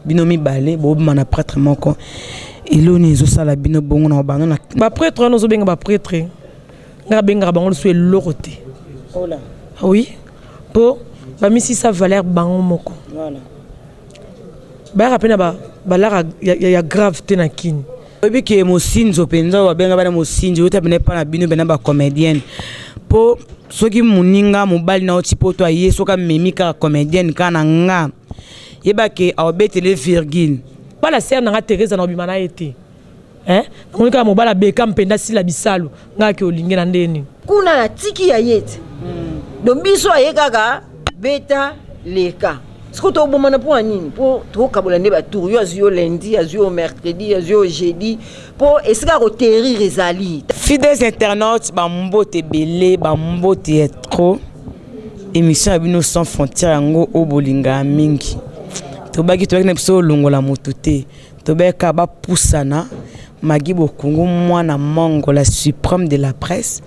Bino mibale bobima na prêtre moko, eloni ezosala bino bongo na bano na Baprêtre wana ozobenga baprêtre, ngai abengaka bango lisusu eloko te. Oui, mpo bamisisa valeur bango moko. Bayaka mpe na balaka ya grave te na kini. Oyebi ke mosinzo mpenza oyo babenga bana mosinzo oyota pene epa na bino mpena bacomédienne, mpo soki moninga mobali na oti poto aye, soki amemi kaka comédienne kaka na nga, yeba ke aobetele virgule. Bala sere na nga Teresa na obima na ye te. Namoni kaka mobali abeka mpenza sila bisalu ngai ake olinge na ndeni. Kuna natiki ya ye te. Donc biso aye kaka beta leka. Sikoyo tobomana mpo ya nini? Mpo tokokabola nde batour. Yo azwi yo lundi, azwi yo mercredi, azwi yo jeudi, mpo esika ya koterrir ezali. Fidèles internautes, bambote ebele, bambote ya trop. Émission ya bino Sans Frontière, yango oyo bolingaka mingi. Tobaki na biso olongola motu te, tobeka bapusana. Magi Bokungu, mwana mongo, la suprême de la presse,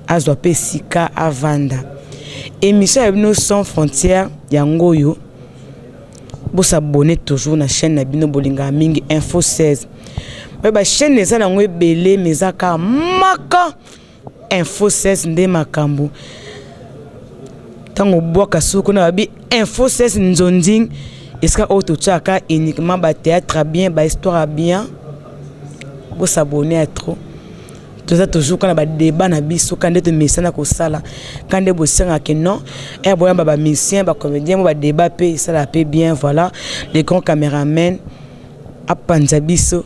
azwa mpe esika avanda. Émission ya bino Sans Frontière, yango oyo. Bosabonner toujours na chaîne na bino bolingaka mingi, Info 16. Oyo bachaîne eza nango ebele, mais eza kaka maka Info 16 nde makambo. Ntango obwaka suku na babi Info 16 nzonzing, esika oyo totiaka uniquement bathéâtre bien, bahistoire bien. Bosabonner ya trop. Toza toujours kaka na badébat na biso, ka nde tomesana kosala, ka nde bosengaka non ere boyamba bamusicien, bacomédien mo badébat mpe esalaka mpe bien. Voilà, le grand caméraman apanza biso,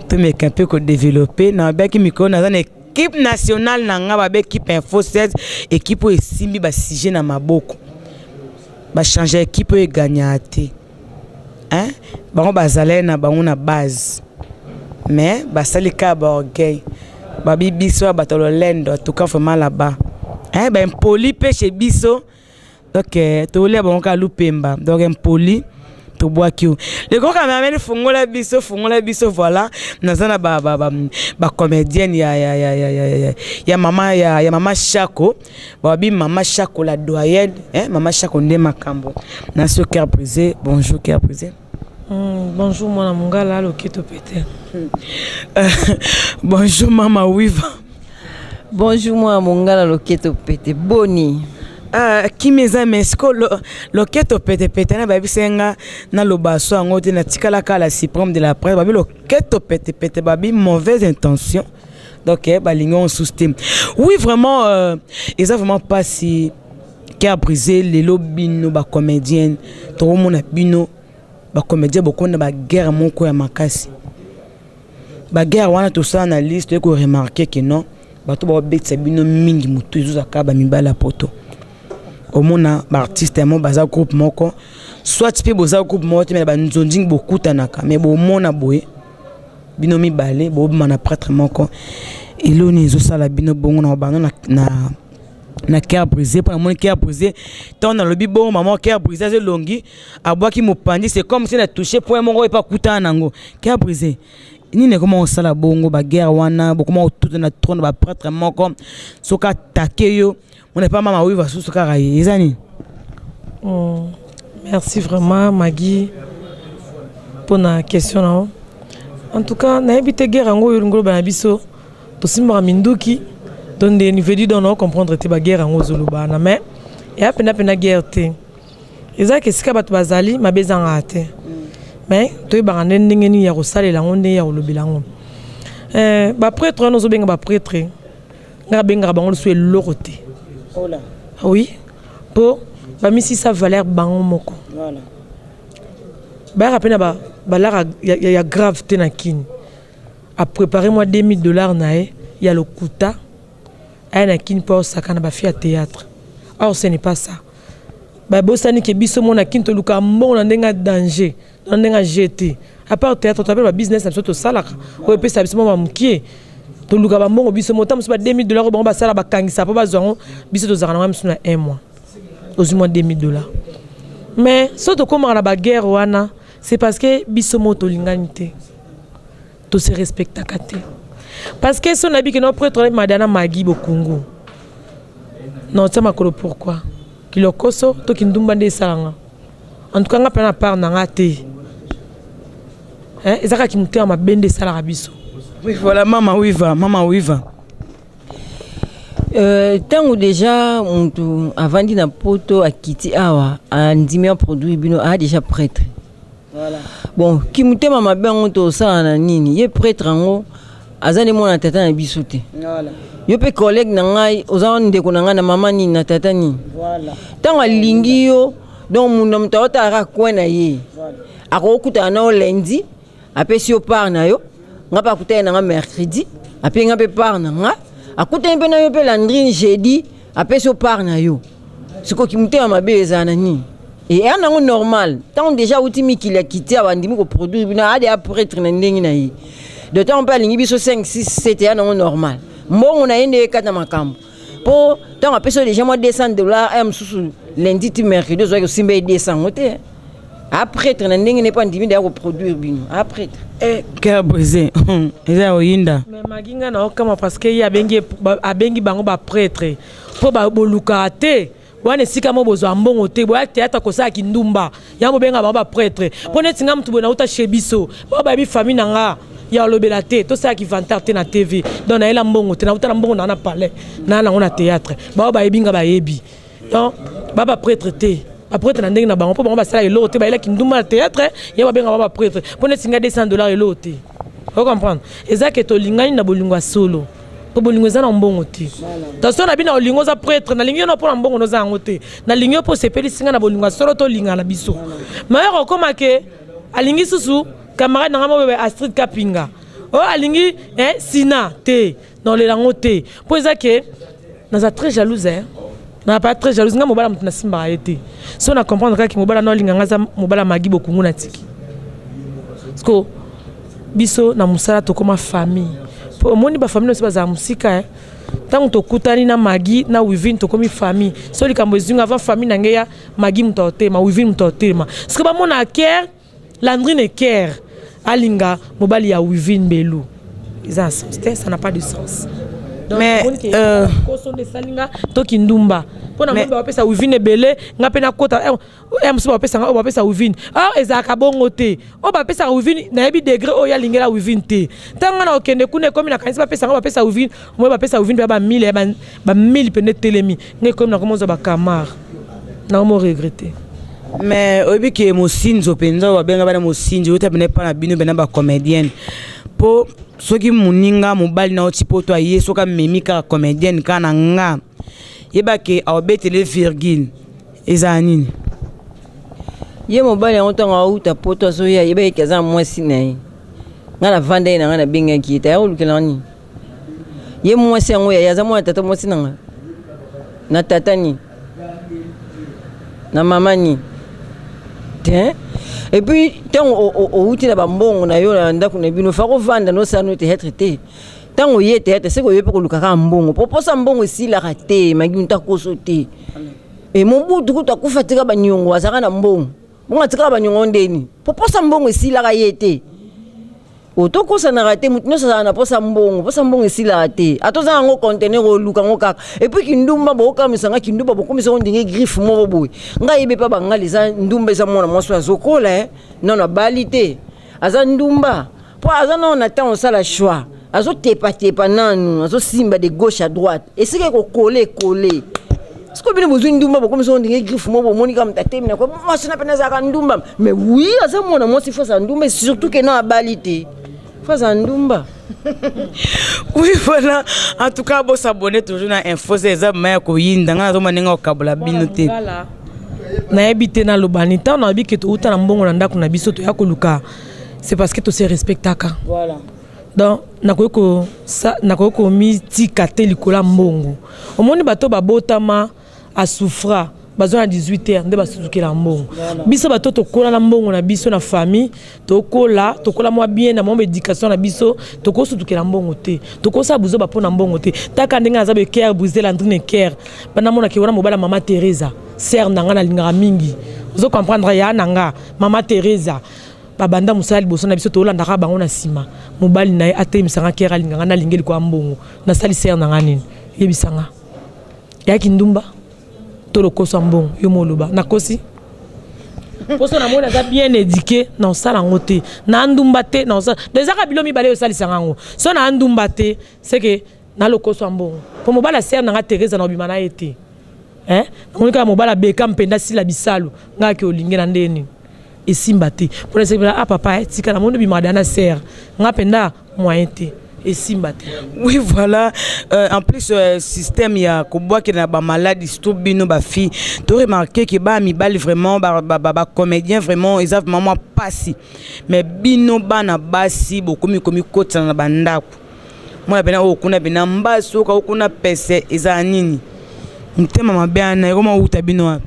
tomeka mpe kodévelopper na babeki mikolo. Naza na équipe nationale na nga, babe équipe Info 16, équipe oyo esimbi basujet na maboko. Bachange équipe oyo eganyaka te, hein? Bango bazalai na bango na base, mais basali kaka baorgueil, babi biso ya bato lolendo. En tout cas vraiment là-bas, hein, baimpoli mpe chez biso. Donc tolia bango kaka lupemba. Donc impoli tobwaki yo. Le grand cameraman, fungola biso, fungola biso. Voilà, naza na bacomédienne ya mama ya mama Chako. Babi mama Chako, la doyenne, hein? Mama Chako nde makambo na so. Cœur brisé, bonjour Cœur brisé. Bonjour mwana mongala loketo pete. Bonjour mama Wiva. Bonjour mwana mongala loketo pete, boni? Kimi eza, mais siko loketo petepete na bayebisa nga naloba so yango te. Natikalaka la suprême de la presse, babi loketo petepete, babi mauvaise intention. Donc balingi yango susu te. Oui, vraiment eza vraiment mpasi. Cœur brisé, lelo bino bacomédienne, tokomona bino bacomédien bokonda baguerre moko ya makasi. Baguerre wana tosala na liste, toyei koremarquer ke non, bato baobetisa bino mingi motu ezozaka bamibali ya poto. Omona baartiste yango baza groupe moko, soit mpe boza groupe moko te, mais na banzonzingi bokutanaka, mais bomona boye bino mibale bobima na prêtre moko, eloni ezosala bino bongo na bano na Cœur brisé. Mpo namoni Cœur brisé, ntango nalobi bongo, mama Cœur brisé aza elongi abwaki mopanzi, c'est comme si na touché point moko epa akutana nango. Cœur brisé, nini ekoma kosala bongo baguerre wana? Bokoma kotuta na trône baprêtre moko, soki atake yo mona epa mama Wiva susu kaka ye, eza nini? Merci vraiment Magui mpona question na yo. En tout cas nayebi te guerre yango oyo olingi oloba na biso. Tosimbaka minduki to ndeni vedi? Donc nao comprendre te baguerre yango ozoloba wana, mais eya mpenza mpenza guerre te. Ezalaka esika bato bazali mabe ezangaka te, mais toyebaka nde ndenge nini ya kosalela yango, ndenge ya kolobela yango. Baprêtre wana ozobenga baprêtre, ngai abengaka bango lisusu eloko te. Oui, mpo bamisisa valeur bango moko. Bayaka mpe na balaka ya grave te na kini. Apréparé mwa 2000 $ na ye ya lokuta, aya na kini mpo aosaka na bafille ya théâtre. Or ce n'est pas ça. Babosani ke biso mona kini toluka mbongo na ndenge ya danger, na ndenge ya gt. À part théâtre, toapele babusiness na biso tosalaka oyo epesa biso mwa bamokie. Toluka bambongo biso mo. Ta mosusu ba 2000 $ oyo bango basala, bakangisa mpo bazwa yango, biso tozalaka na mwa mosusu na un mois ozwi mwa 2000 $. Mais so tokomaka na baguerre wana, c'est parce que biso mo tolingani te, tose respectaka te. Parce que so nayebi ke no prêtre madana Magi Bokungu na otia makolo, pourquoi kilokoso to kindumba nde esalanga? En tout cas nga mpe na part na nga te. Eza kaka motema mabe nde esalaka biso. Oui, voilà, mama wiva, mama wiva. Ntango déjà motu avandi na Poto, akiti awa, andimi aproduire bino, aa déjà prêtre. Voilà. Bon, kimotema mabe yango tosala na nini? Ye prêtre yango aza nde mwana tata na biso te. Voilà. Yo mpe collègue na ngai, oza ndeko na ngai na mama nini, na tata nini. Voilà. Ntango alingi yo, donc mundu moto aotalaka coin na ye. Voilà. Akokutana na yo lundi, apesi yo part na yo. Nga mpe akutani na nga mercredi, apesi nga mpe part na nga. Akutani mpe na yo mpe Landrine jeudi, apesi yo part na yo. Sikoki motema mabe ezala na nini? Eya nango normal. Ntango déjà auti mikili, akiti awa, andimi koproduire bino, ade aprêtre na ndenge na ye. De ntango mpe alingi biso 5, 6, 7, eya nango normal. Mbongo na ye nde ekata makambo, mpo ntango apesi yo déjà mwa 200 $, aya mosusu lundi ti mercredi ozwaki osimba ye 200 yango te. Aprêtre na ndenge ne mpo andimi deya koproduire bino, aprêtre. Eh, cœur brisé eza ya koyinda. Mais Magi, nga na okama parce que ye abengi bango baprêtre mpo bolukaka te wana esika mo bozwa mbongo te, boya théâtre kosala kindumba, yango bobenga bango baprêtre. Mpo neti nga mutu boye nauta chez biso, bao bayebi famille na nga ya olobela te, tosalaki vantard te na TV. Donc nayela mbongo te, nauta na mbongo na na palais naa nango na théâtre. Bao bayebi nga, bayebi. Donc ba baprêtre te, baprêtre na ndenge na bango, mpo bango basala eloko te, bayelaki ndumba na théâtre, ye babenga bango baprêtre. Mpo neti nga, 200 $ eloko te. Ocomprendre? Eza ke tolingani na bolingo ya solo, mpo bolingo eza na mbongo te. Taso na bino olingo oza prêtre, nalingi yo na mpo na mbongo noza yango te, nalingi yo mpo osepelisi nga na bolingo ya solo, tolingana na biso. Mayoko okóma ke alingi susu camarade na nga moboye Astrid Kapinga oyo alingi sina te, naolela yango te, mpo eza ke naza très jalouse, hein? Na pas très jalouse. Nga mobala moto nasimbaka ye te. So na comprendre kaka mobala na olinga nga aza mobala Magi Bokungu, na tiki. Parce que biso na mosala tokóma famille, mpo omoni bafamille nyonso bazala mosika. Ntango tokutani na Magi na Wivine, tokomi famille. So likambo ezwinga avant famille na ngai ya Magi moto aotelema, Wivine moto aotelema. Parce que bamona Ker Landrine Ker alinga mobali ya Wivine Mbelu, eza na sens te, ça n'a pas de sens. Mais koso nde esali nga toki ndumba mpo na moni bapesa Wivine ebele, nga mpe nakota ya mosusu bapesa nga oyo bapesa Wivine. Or ezalaka bongo te. Oyo bapesaka Wivine, nayebi degré oyo alingela Wivine te. Ntango nga na okende kuna, ekomi nakanisi bapesa nga, bapesa Wivine moi, bapesa Wivine mpe bamille, bamille pene etelemi. Nga ekomi nakomozwa bakamar, nakomo regretter. Mais oyebi ke mosinzo mpenza oyo babenga bana mosinzo oyota pene epa na bino mpena bacomédienne, mpo soki moninga mobali na oti poto aye, soki amemi kaka comédienne kaka na nga, yebake aobetele virgule. Ezala nini? Ye mobali yango, ntango auta Poto azoya, yeba eke aza mwasi na ye. Ngai navanda ye na ngai, nabengaki ye te. Aya kolukelanga nini? Ye mwasi yango yaya aza mwana tata mwasi na ngai, na tata nini, na mama nini te. Et puis ntango outi na bambongo na yo na ndako na bino, fa kovanda nosala no théâtre te. Ntango oye théâtre, seke oye mpe koluka kaka mbongo, po posa mbongo esilaka te. Magi moto akoso te. E Mobutu kutu akufa, tika baniongo, azalaka na mbongo. Bongo atikaka baniongo ndeni? Po posa mbongo esilaka ye te. Otokosanaka te, motu nyonso azalaka na posa mbongo. Posa mbongo esilaka te. Ata oza yango conteneur, oluka yango kaka. Et puis kindumba, bokokamwisanga kindumba, bokomisa ngo ndenge griffe moko boye. Ngai yebi epa bangali eza ndumba, eza mwana mwasi oyo azokola nano abali te, aza ndumba mpo aza nano na ntango osala choix, azotepatepa nanu, azosimba de gauche à droite, esika ekokole ekole. Sikoyo bino bozwi ndumba, bokomisa ngo ndenge griffe moko. Bomoni kaka moto atemi na mwasi na pene azalaka ndumba. Mais oui, aza mwana mwasi, faut azala ndumba, surtout ke na abali te, faut azala ndumba. Oui, voilà. En tout cas, bosabonner toujours na Info. Eza ma ya koyinda. Ngai nazomona ndenge okabola bino te. Nayebi te naloba ni ntango nayebi ke touta na mbongo na ndako na biso, toya koluka, c'est parce que tose respectaka. Voilà. Donc nakoki komitika te likolo ya mbongo. Omoni bato babotama asouffra, bazwa na 18 heures nde basuzukela mbongo. Biso bato tokola na mbongo na biso na famille, tokola, tokola mwa bien na mwa éducation na biso, tokosutukela mbongo te, tokosala buzoba mpo na mbongo te. Taka ndenge naza be cœur brisé, Landrine Cœur banamonaki wana mobala mama Teresa, sœur na nga nalingaka mingi, ozo comprendre, ya na nga mama Teresa. Babanda mosala liboso na biso, tolandaka bango na nsima. Mobali na ye atelemisanga kere, alinganga, nalingi likwa mbongo. Nasali sœur na nga nini? Yebisanga, yaki ndumba to lokoso ya mbongo? Yo mo oloba, nakosi? Mpo so namoni aza bien éduqué, na osala yango te, na ndumba te, na osala. Donc ezaka bilo mibale oyo osalisaka yango. So na ndumba te, c'est que nalokoso ya mbongo. Mpo mobali asere nanga Teresa na obima na ye te. Namoni kaka mobali abeka mpenda asila bisalu, ngai ake olinge na ndenge nini, esimba te. Mpona esepela, ah papa, tika, namoni obimaka da na sere nga mpenza, moyen te, esimba te. Oui, voilà. En plus, système ya kobwakela na bamaladi, surtout bino bafille, to remarqué ke bana mibali vraiment, bacomédien vraiment, eza vraiment mwa pasi. Mais bino bana basi bokomi komikotisana na bandako, mwana pena oyo kuna pena mbasi oyoka kuna pese, ezala nini? Motema mabe wana ekoma wuta bino wapi?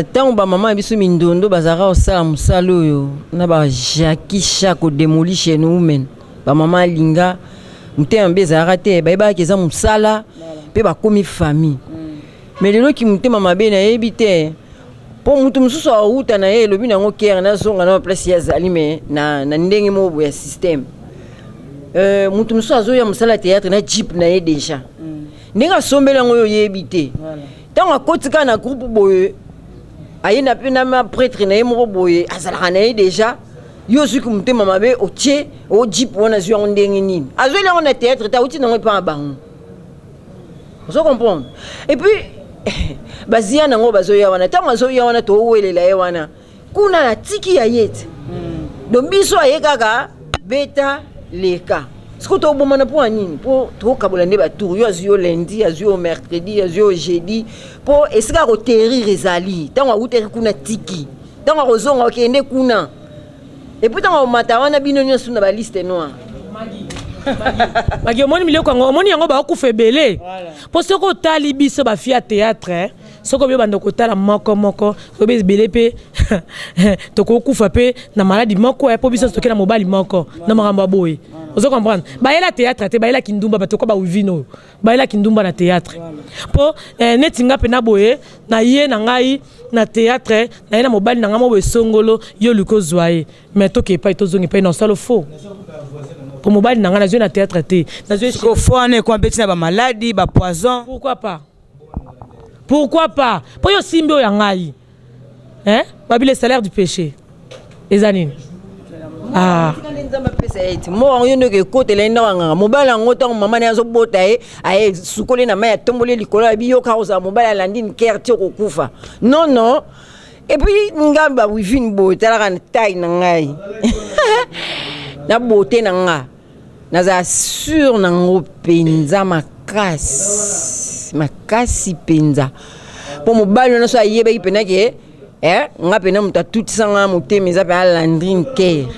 Ntango bamama ya biso mindondo bazalaka kosala mosala oyo na bajaki Shako Demolition Women, bamama alinga motema mabe ezalaka te, bayebaka eza mosala mpe bakomi famille. Mais lelo ki motema mabe, nayebi te, mpo motu mosusu awuta na ye, elobi nango kere nazonga na place ye azali, me na ndenge moko boye ya système. Motu mosusu azoya mosala ya théâtre na jeep na ye déjà, ndenge asombeli yango oyo oyebi te. Ntango akoti kaka na groupe boye, aye na mpe na prêtre na ye moko boye azalaka na ye déjà. Yo ozwiki motema mabe, otie o jeep wana, azwi yango ndenge nini? Azweli yango na théâtre te, awuti nango epa na bango, ozo comprendre? Et puis bazia nango bazoya wana, ntango azoya wana, towelela ye wana kuna, atiki ya ye te. Donc biso aye kaka beta leka. Sikoyo tobomana mpo ya nini? Mpo tokabola nde batour. Yo azwi yo lundi, azwi yo mercredi, azwi yo jeudi, mpo esika akoterrir ezali. Ntango awutaki kuna, tiki ntango akozonga, okende kuna. Et puis ntango akomata wana, bino nyonso na baliste noire. Maki, omoni biloko yango, omoni yango, baokufa ebele. Mpo soki otali biso bafille ya théâtre, soki obi obanda kotala moko moko, oyebi ebele mpe tokokufa mpe na maladi moko ya, mpo biso toke na mobali moko na makambo ya boye, ozo comprendre? Bayela théâtre te, bayelaki ndumba. Bato kwa bawivine oyo bayelaki ndumba na théâtre, mpo neti nga mpena boye na ye na ngai na théâtre, na ye na mobali na ngai mo boye songolo, yo oluki ozwa ye, mais toke epai, tozonga epai na osala faux, mpo mobali na ngai nazwi na théâtre te, nazwi. Fo wana ekoma mpe ntina bamaladi, bapoison. Pourquoi pas, pourquoi pas? Mpo yo osimbi oyo ya ngai, hein? Babi le salaire du péché eza nini? Ah. Nzambe apesa ye ti moko yango, yo ndenge ekotela ye ndako ya nganga. Mobali yango, ntango mama na ye azobota ye, aye sukoli na mai, atomboli likolo ya biyoka, kozala mobali alandi nkere ti okokufa. Non, non. Et puis nga bawivine boye, talaka na taille na ngai, na beauté na nga, nazala sûr nango mpenza makasi makasi mpenza, mpo mobali wana so ayebaki mpena ke nga mpena moto atutisanga motema eza mpe alandrine kere.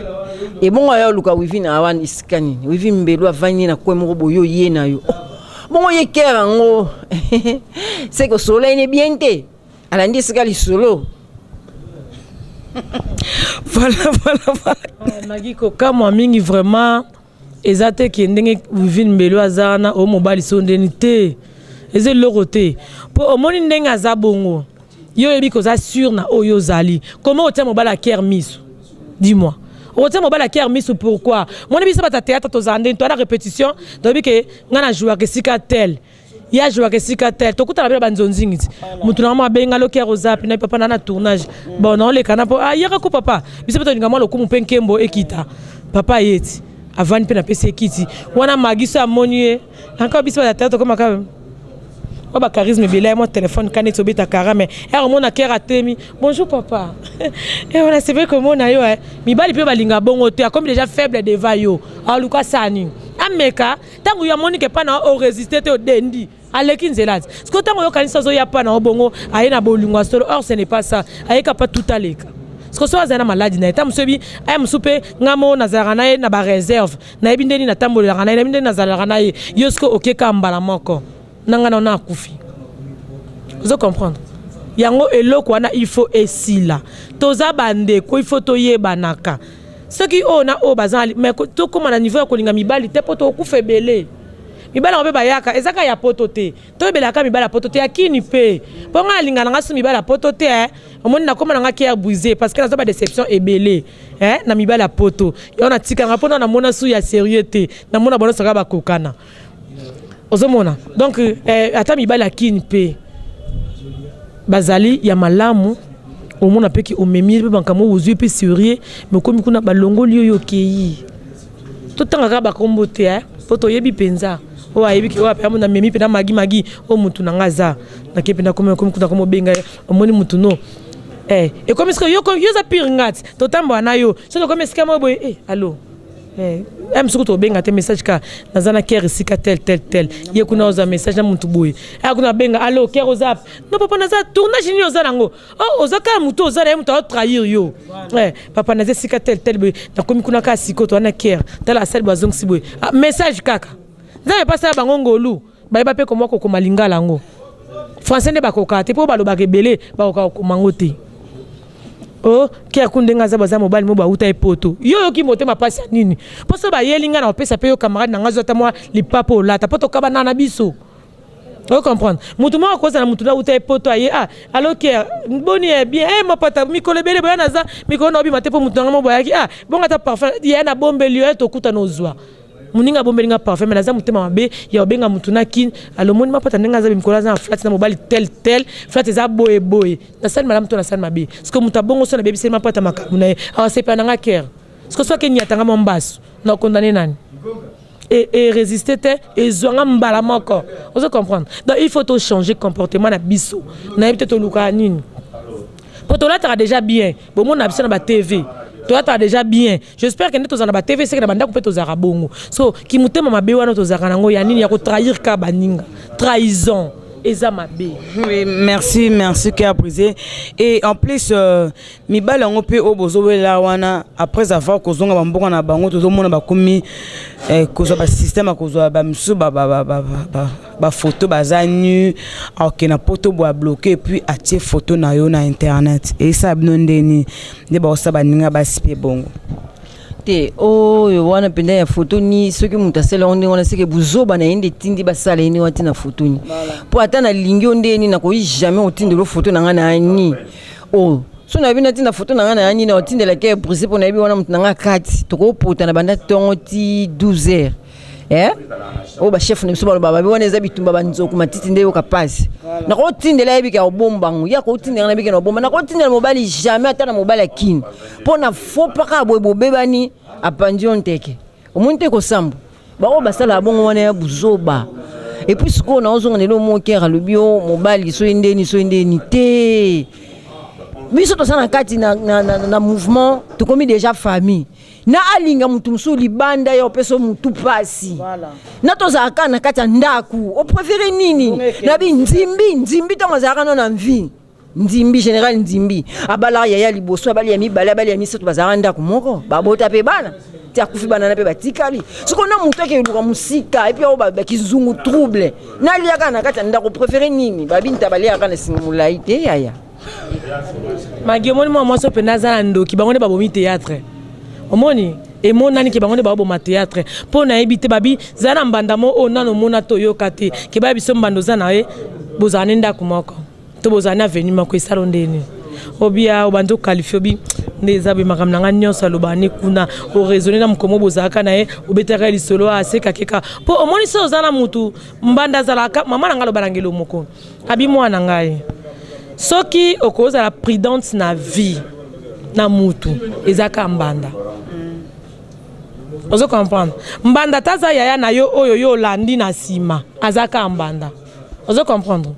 Ebongo aya oluka wivine awa esika nini? Wivine mbelu avandi na kwe moko boye, oye na yo. Oh, bongo ye kere yango seke osolola ye ne bien te, alandi esika lisolo. Voilà. Magi, kokamwa mingi vraiment eza te ke ndenge Wivine Mbelo aza wana, oyo mobali so ndeni te, eza eloko te. Mpo omoni ndenge aza bongo, yo oyebi koza sûr na oyo ozali. Comment otia mobali akere miso? Dis-moi, okotia mobali akere miso pourquoi? Moni biso bato ya théâtre tozala ndeni, toza na répétition, toyebi ke ngai na jouaka esika tel, ye ajouaka esika tel, tokutana bino banzonzingi ti motu nanga mo abenga loki akoza pi na papa na tournage. Bon, naoleka mpo ayaka ko papa, biso mpe tolinga mwa lokumu mpe nkembo ekita. Papa aye ti avandi mpe napesi ekiti wana. Magi so amoni ye encore, biso bato ya théâtre tokomaka mwa bacharisme ebele ya mwa telefone ka neti obeta kara, mais ere omona kere atemi: "Bonjour papa." E wana c'est vrai komona yo mibali mpe balinga bongo te. Akomi déjà faible devant yo, aluka asala nini? Ameka. Ntango yo amoni ke mpa na oresiste te, odendi, aleki nzela ti sikoyo. Ntango oyokanisi azoya mpa na yo bongo, aye na bolingo ya solo, or ce n'est pas ça. Ayeka mpa tout aleka sikoyo, so azali na maladi na ye, ta mosu yebi aya mosu mpe ngai moko nazalaka na ye na baréserve, nayebi ndeni natambolelaka na ye, nayebi ndeni nazalaka na ye. Yo sikoyo okeka mbala moko na ngai na akufi, ozo comprendre yango? Eloko wana il faut esila. Toza bandeko, il faut toyebanaka soki oyo na oyo baza, mais tokóma na niveau ya kolinga mibali te, mpo tokokufa ebele. Mibali yango mpe bayaka, eza kaka ya poto te, toyebelaka mibali ya poto te, ya kini mpe, mpo ngai nalinga nanga so mibali ya poto te. Omoni, nakóma nanga cœur brisé parce que nazwa badéception ebele na mibali ya poto. Yango natikanga mpona namona su ya sérieux te, namona bango soka bakokana, ozomona? Donc ata mibali ya kini mpe. Bazali ya malamu, omona mpe ke omemi ye mpe makambo ozwi mpe sérieux, mais okomi kuna, balongoli oyo okei. Totanga kaka bakombo te, mpo toyebi mpenza oyo ayebi ke oyo ape namemi mpena magi magi oyo mutu na nga aza nake mpena komi komi kuna, komobenga ye, omoni mutu no ekomi sikoyo yo yo oza pire ngati totambola na yo. Soki okomi esika moko boye, allo, mosuku tobenga te, message kaka: naza na kere esika tel tel tel. Ye kuna ozwa message na mutu boye, aya kuna abenga: allo kere, oza no papa, naza tournage nini oza nango? Oh, oza kaka motu oza na ye, moto aotrahir yo. Papa, naza esika tel tel boye, nakomi kuna kaka sikoyo, toza na kere, tala asali boye, azongisi boye. Ah, message kaka. Nzambe epasala bango ngolu, bayeba mpe komwa kokoma lingala yango, français nde bakokaka te, mpo balobaka ebele, bakokaka kokoma yango te. O ke aku ndenge aza, baza mobali mo bauta epoto. Yo oyoki motema mpasi ya nini? Mpo so bayeli ngai na kopesa mpe yo camarade na ngai, azwa ata mwa lipapa olata, mpo tokabana na biso. Ocomprendre? Motu moko akozala motu nauta epoto, aye: ah, allo ke, boni? Ya bien. Mapata mikolo ebele boya, naza mikolo na obima te, mpo motu nanga mo boyaki. Ah bongo, ata parfum ya na bombeli yo, ya tokuta na ozwa moninga abombeli nga parfum, mais naza motema mabe ya kobenga motu na kini: alomoni mapata ndenge aza, mikolo aza na flat na mobali tel tel, flat eza boye boye. Nasali malamu to nasali mabe? Parce que moto abongo so nabebiseli mapata makambo na ye, awasepela nanga kere. Parce que soki enyatanga mwa mbasu, na okondane nani? E résister te, ezwanga mbala moko. Ozo comprendre? Donc il faut tochanger comportement na biso. Nayebi te tolukaka nini, mpo tolataka déjà bien, bomona biso na batv, tolataka déjà bien. J'espère ke nde tozala na batv, seke na bandako mpe tozalaka bongo. So kimotema mabe wana tozalaka nango ya nini? Ya kotrahir ka baninga, trahison eza mabe. Oui, merci, merci Cœur Brisé. Et en plus, mibali yango mpe oyo bozowela wana, après avoir kozonga bamboka na bango, tozomona bakomi kozwa basystème ya kozwa bamisusu bafoto baza nu, akokende na poto boye, abloquer, et puis atie photo na yo na internet. Eyesala bino ndeni nde bakosala baninga basi mpe bongo? Te, oyo wana mpenza ya foto ni, soki moto asala yango ndenge wana, seke buzoba na ye nde etindi basala ye ndenge wana. Ntina foto ni, mpo ata nalingi yo ndeni, nakoki jamais otindela foto na ngai na ani o. So nayebi natinda foto na ngai na yani, na otindelaki ya brise, mpo nayebi wana moto na ngai kati tokopota na banda ntongo ti 12 heures. Oyo bachef na biso baloba babi wana eza bitumba banzoku matiti nde yoka pasi. Nakotindela, yebi ka obombango ya kotindela, nayebi ke na obomba. Nakotindela mobali jamais, ata na mobali akini mpo na fo paka boye, bobebani, apandi yo nteke, omoni te kosamba. Bango basalaka bongo wana ya buzoba. Et puis sikoyo naozonga lelo, mokere alobi yo mobali soki ndeni, soki ndeni te. Biso toza na kati na mouvement, tokomi déjà famille. Na alinga motu mosusu libanda, ya opesa motu pasi, na tozalaka kaka na kati ya ndako. Opréféré nini? Nabi nzimbi nzimbi, ntango azalaka no na mvi nzimbi, général nzimbi abalaka yaya liboso, abali ya mibale, abali ya misato, bazalaka ndako moko, babota mpe bana ti akufi, bana na mpe batikali. Sikoyo na motu ake eluka mosika, et puis oyo bakizungu trouble, naliaka na kati ya ndako. Préféré nini? Babinta baliaka na singa molai te, yaya. Magi, omoni mwa mwasi mpenza aza na ndoki. Bango nde babomi théâtre. Omoni, emonani ke bango nde baoboma théâtre, mpo nayebi te. Babi zala na mbanda mo oyo nano omona te, oyoka te ke baya biso mbanda oza na ye, bozala ne ndako moko to bozala ne avenue moko, esala ndeni obia obandi oqualifier, obi nde eza boye, makambo na ngai nyonso alobaka ne kuna, oraisonner na mokomo bozalaka na ye, obetaka lisolo, asekakeka, mpo omoni so oza na mutu mbanda azalaka. Mama na ngai aloba na ngelo moko, abi mwana ngai, soki okozala prudente na vie na mutu, eza ka mbanda. Ozo comprendre? Mbanda ata aza yaya na yo, oyo yo olandi na nsima, aza ka mbanda. Ozo comprendre?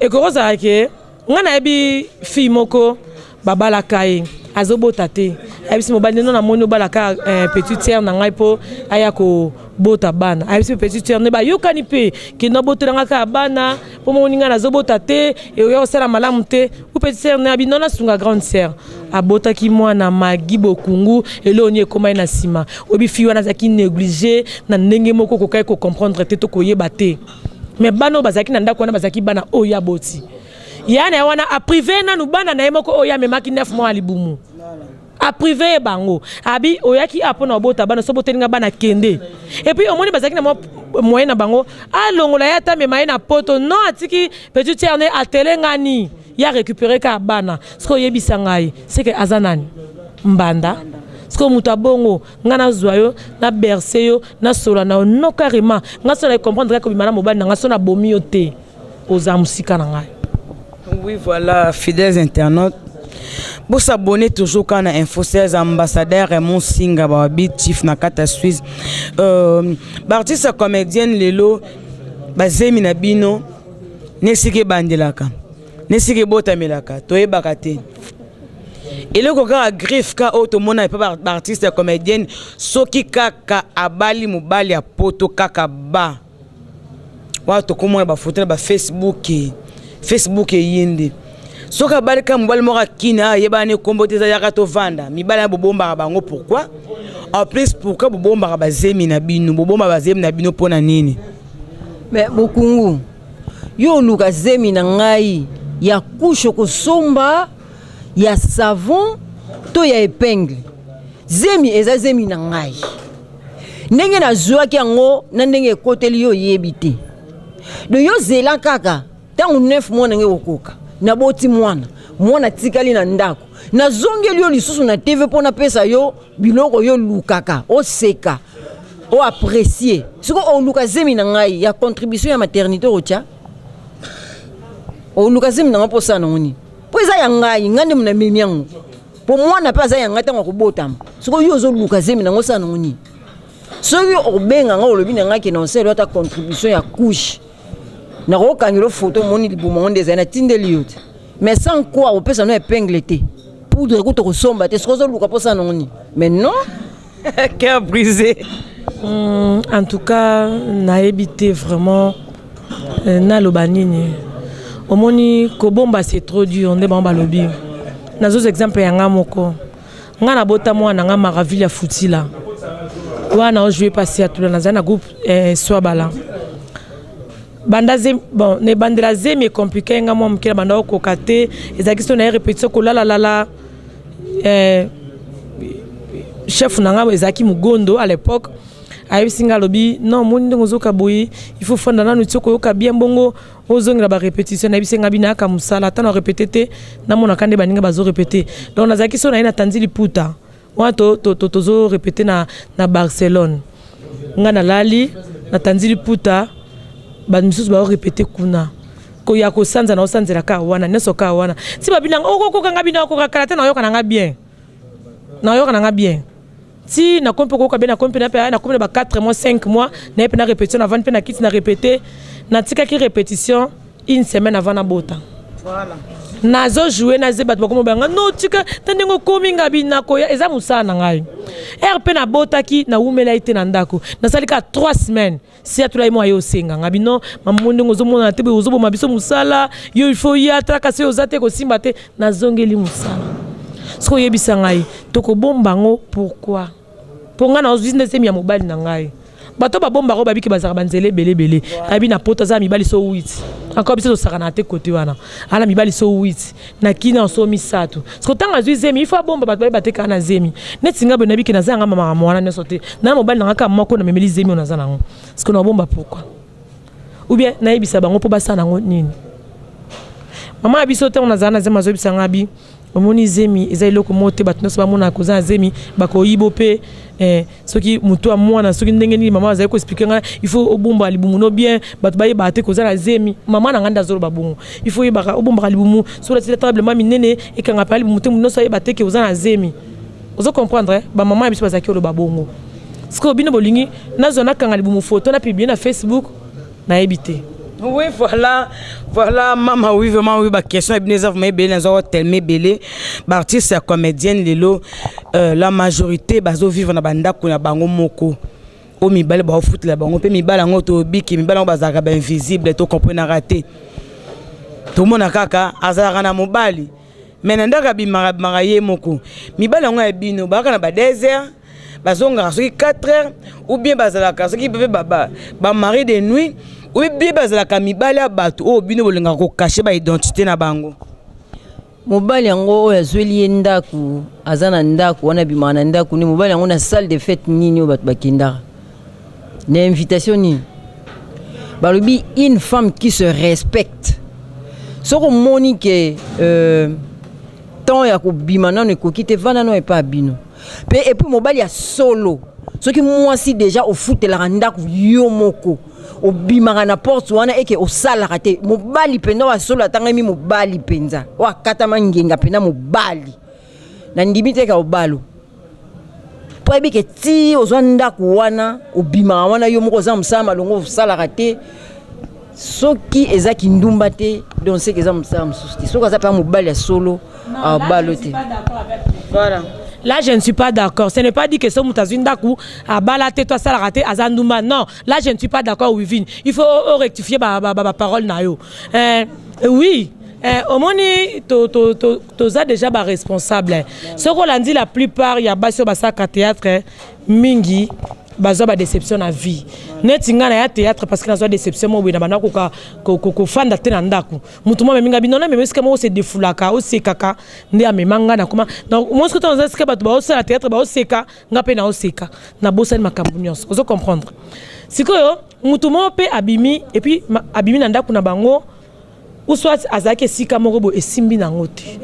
Ekoki kozala ke ngai nayebi fille moko babalaka ye, azobota te. Ayebisi mobali nde namoni obalaka petite sœur na ngai mpo aya kobota bana. Ayebisi mpe petite sœur nde bayokani mpe kende obotelanga kaka bana, mpo moni ngai nazobota te, ekoya kosala malamu te. U petite sœur ne abi non, nasunga grande sœur. Abotaki mwana magi bokungu, eloko nini ekóma ye na nsima? Oyebi, fille wana azalaki négligé na ndenge moko okokaki kocomprendre te to koyeba te, mais bana oyo bazalaki na ndako wana bazalaki bana oyo aboti ya na ye wana. Apriver nanu bana na ye moko oyo amemaki 9 mois ya libumu, apriver ye bango. Abi oyaki a mpona obota bana, so botelinga bana, kende. Et puis omoni bazalaki na mwa moyen na bango, alongola ye, ata amema ye na poto. Non, atiki petite sœur ne atelengani ya récupérer kaka bana. Soki oyebisa ngai, seke aza nani? Mbanda. Sikoyo moto abongo, ngai nazwa yo, nabercer yo, nasola na yo, non, carrément. Ngai so na comprendre kaka kobima na mobali na ngai, so nabomi yo te, ozala mosika na ngai. Oui, voilà, fidèles internautes, bosabonner toujours kaka na Info 16. Ambassadeur Raymond Singa, bawabi chief na kati ya Suisse. Baartiste ya comédienne, lelo bazemi na bino na esika ebandelaka, na esika ebotamelaka, toyebaka te. Eloko kaka griffe ka oyo tomona epa baartiste ya comédienne, soki kaka abali mobali ya poto, kaka ba wana tokomona bafoto na bafacebook. Facebook eyinde. Soki abali kaka mobali moko akini, ayebana ne kombo te, eza yaka tovanda. Mibali na bobombaka bango pourquoi? En plus, pourquoi bobombaka bazemi na bino? Bobombaka bazemi na bino mpo na nini? Mais bokungu, yo oluka zemi na ngai ya couche, kosomba ya savon to ya épingle. Zemi eza zemi na ngai. Ndenge nazwaki yango na ndenge ekoteli yo, oyebi te. Donc yo zela kaka ntango 9 mois ndenge kokoka, naboti mwana, mwana tikali na ndako, nazongeli yo lisusu na TV mpo napesa yo biloko yo olukaka, oseka, oapprécier. Sikoyo oluka zemi na ngai ya contribution ya maternité, otya oluka zemi na ngai mpo osala nango nini? Mpo eza ya ngai, ngai nde namemi yango, mpo mwana mpe aza ya ngai ntango akobotama. Sikoyo yo ozoluka zemi nango, osala nango nini? Soki obenga ngai, olobi na ngai ke na osala ata contribution ya couche, nakokangela foto, omoni libumu yango nde ezali, natindeli yo te. Mais sans quoi opesa no épingle te, poudre kuta kosomba te. Soki ozoluka mpo osala nango nini? Mais non. Cœur brisé. En tout cas, nayebi te vraiment naloba nini. Omoni, kobomba, c'est trop dur. Nde bango balobi, nazozwa exemple ya nga moko. Nga nabota mwana nga Maraville ya Futila wana, ojouer pasi ya tula, nazali na groupe Swabala. Banda zemi, bon, na ebandela zemi ecompliquer nga mwa moke, na banda okoka te. Ezalaki so na ye répétition, kolalalala. Chef na nga ezalaki Mogondo à l'époque, ayebisi nga, alobi: "Non, moni ndenge ozoka boye, il faut fanda nanu ti okoyoka bien, bongo ozongela barépétition." Nayebisi nga bino ayaka mosala, ata na répété te, namonaka nde baninga bazorépété. Donc nazalaki so na ye, natandi liputa wana, tozorépété na Barcelone. Nga nalali, natandi liputa, bato misusu baorépété kuna, koya kosanza na osanzela kaka wana nyonso kaka wana ti babinanga okokoka. Nga bino akoka kala te, nayoka nanga bien, nayoka nanga bien ti nakomi mpe koyoka bien. Nakomi mpe mpe nakomi na ba 4 mois, 5 mois, naye mpe na répétition, navandi mpe na kiti na répété. Natikaki répétition une semaine avant nabota. Nazojoue, naze bato bakoma banga no tika ta ndenge okomi. Nga binakoya, eza mosala na ngai. Ere mpe nabotaki, nawumelai te na ndako, nasali kaka 3 semaines. Si atulai mo aye osenga nga bino: "Mama, ndenge ozomonana te boye, ozoboma biso mosala. Yo, il faut ya talaka, soki oza te, kosimba te." Nazongeli mosala. Soki oyebisa ngai tokobomba yango pourquoi? Mpo ngai nazwi nde zemi ya mobali na ngai. Bato babombaka oyo babiki, bazalaka banzela ebele ebele. Ayebi na poto aza na mibali so 8 encore. Biso tosakana te kote wana, ala mibali so 8 na kina so misato. Siko ntango azwi zemi, ifo abomba, bato bayeba te kaka na zemi. Neti nga boye, nayebiki naza yanga makambo wana nyonso te. Na mobali nanga kaka moko namemeli zemi oyo naza nango. Siko nabomba pourquoi? Ou bien nayebisa bango mpo basala nango nini? Mama ya biso, ntango nazala na zemi, azoyebisa nga bi: "Omoni, zemi eza eloko moko te bato nyonso bamonaka. Koza na zemi, bakoyiba mpe soki motu ya mwana, soki ndenge nini." Mama azali koexpliquer ngai: "Il faut obomba libumu no bien, bato bayebaka te koza na zemi." Mama na ngai nde azoloba bongo: "Il faut oyebaka obombaka libumu, soki olatili tablement minene, ekanga mpe libumu te, motu nyonso ayeba te ke oza na zemi." Ozo comprendre, eh? Bamama ya biso bazalaki oloba bongo. Sikoyo bino bolingi nazwa, nakanga libumu, foto, na publier na Facebook? Nayebi te. Oui, voilà, mama. Oui, vraiment, oui. Baquestion ya bino eza vraiment ebele, naza tellement ebele. Baartiste ya comédienne lelo, la majorité bazovivre na bandako na bango moko oyo mibale baofutela bango. Mpe mibale yango, tobiki mibale yango bazalaka bainvisible, tokomprenaka te. Tomona kaka azalaka na mobali, mais na ndako abimaka, abimaka ye moko. Mibale yango ya bino bazalaka na ba 2 heures, bazongaka soki 4 heures, ou bien bazalaka soki mpe bamari de nuit, ou bien bazalaka mibale ya bato oyo bino bolingaka kocacher baidentité na bango. Mobali yango oyo azweli ye ndako, aza na ndako wana, abimaka na ndako nini? Mobali yango na salle de fête nini oyo bato bakendaka na invitation nini? Balobi une femme qui se respecte, soki omoni ke temps ya kobima nano ekoki te, vanda nano epa ya bino. Mpe et puis mobali ya solo, soki mwasi déjà ofutelaka ndako yo moko, Obimaka na porte wana eke osalaka te. Mobali mpenza oyo asolo atangami, mobali mpenza oyo akatama ngenga mpenza, mobali na ndimi te ka obalo, mpo ayebi ke ti ozwa ndako wana, obimaka wana yo moko, oza mosala malongo osalaka te. Soki eza kindumba te, donc seke eza mosala mosusu te. Soki aza mpenza mobali ya solo, abalo te. Voilà. Là, je ne suis pas d'accord. Ce n'est pas dit que ce moto azwi ndako, abala te to asalaka te, aza ndumba. Non, là je ne suis pas d'accord, Wivine. Il faut rectifier ba parole na yo. Oui. Omoni toza déjà ba responsable. Soki olandi, la plupart ya basi oyo basalaka théâtre mingi bazwa ba déception na vie. Neti ngai na ya théâtre parce que nazwa déception moko boye na banda koka kofanda te na ndako. Motu mo amemi ngai bino, namema esika moko ose défoulaka, osekaka nde amema ngai nakoma. Donc moi, soki toza esika bato baosala théâtre, baoseka, nga mpe naoseka, nabosani makambo nyonso. Ozo comprendre? Sikoyo motu moko mpe abimi, et puis abimi na ndako na bango, ou soit azalaki esika moko boye, esimbi nango te,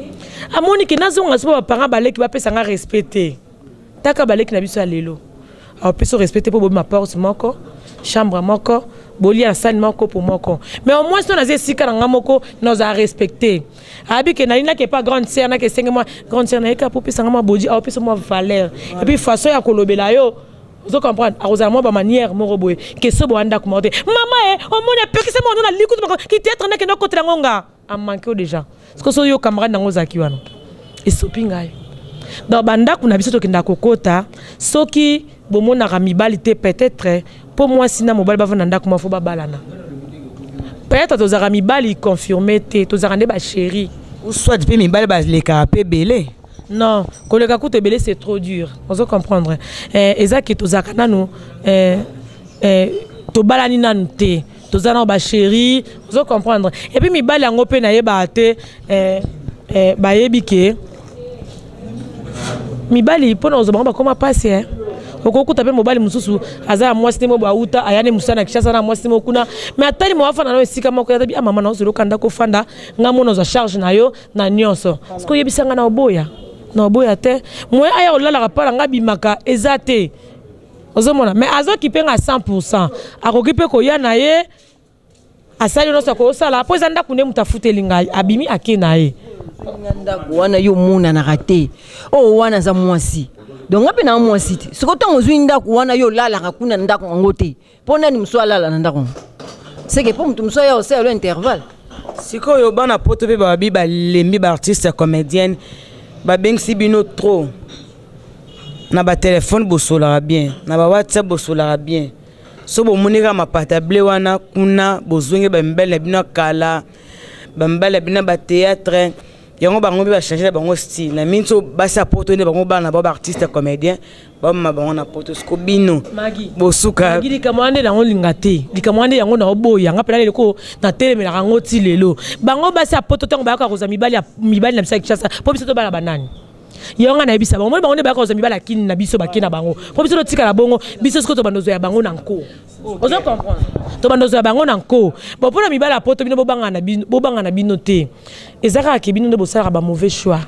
amoni ke nazonga so mpo ba parent, baleki bapesa nga respect te. Taka baleki na biso ya lelo, apesa respect te mpo bobima porte moko, chambre moko, bolia na sani moko, kopo moko. Mais au moins so naza esika na nga moko, nazala respecté. Ayebi ke nali nake pa grande sœur, nake esenge mwa grande sœur nayeka po opesanga mwa bodi, aopesa mwa valeur et puis façon ya kolobela yo, ozo comprendre, akozala mwa ba manière moko boye ke so boya ndako moko te. Mama e omoni apekisa moko na likutu ki théâtre, ndakende okotela yango nga amanke o déjà. Siko so yo camarade nango ozalaki wana, esopi ngai. Donc bandako na biso tokendaka kokota, soki bomonaka mibali te, peut-être mpo mwasi na mobali bavanda ndako moko, fo babalana. Peut-être tozalaka mibali confirmé te, tozalaka nde ba chéri. Ou soit mpe mibali balekaka mpe ebele. Non, koleka kutu ebele, c'est trop dur. Ozo comprendre? Eza ke tozalaka nanu tobalani nanu te, toza nano ba chéri. Ozo comprendre? Et puis mibali yango mpe nayebaka te, bayebi ke mibali mpona kozwa bango bakóma mpasi. Okokuta mpe mobali mosusu aza ya mwasi te, mo auta aya ne mosala na Kinshasa na mwasi mo kuna, mais atali mo afanda na esika moko, yatabi: "Ah mama, naozela okanda kofanda nga mona ozwa charge na yo na nyonso." Soki oyebisa nga na oboya, na oboya te. Moye aya kolalaka mpa na nga, bimaka eza te. Ozomona, mais azoki mpe nga 100, akoki mpe koya na ye, asali nyonso akosala mpo eza ndako nde moto afuteli ngai, abimi ake na ye. Ndako wana yo omonanaka te, oyo wana aza mwasi, donc nga mpe na mwasi te. Sikoyo ntango ozwi ndako wana, yo olalaka kuna ndako yango te, mpo nani mosu alala na ndako yango? Seke mpo moto mosu aya osala lo intervalle. Sikoyo bana poto mpe bababi balembi ba artiste ya comédienne, babengisi bino trop na ba téléphone, bosolaka bien na ba WhatsApp, bosolaka bien. So bomoni kaka mapata ble wana kuna, bozongi bamibali na bino ya kala, bamibali na bino ya ba théâtre yango. Bango mpe ba change na bango style na mingi. So basi ya poto nde bango bana na bao ba artiste ya comédien bamema bango na poto. Siko bino bosuka. Magi, likambo wana nde nango linga te, likambo wana nde yango naoboya nga mpena leloko natelemelaka yango ti lelo. Bango basi ya poto, ntango bayaka kozwa mibali mibali na biso ya Kinshasa, mpo biso tobala banani? Yango nga nayebisa bango, moni bango nde bayaka kozwa mibali ya kini na biso, bake na bango, mpo biso totikala bongo. Biso sikoyo tobanda ozwa ya bango na nko. Ozo comprendre? Tobanda ozwa ya bango na nko. Bon, mpona mibali ya poto, bino bobanga na bino te. Eza kaka ke bino nde bosalaka ba mauvais choix.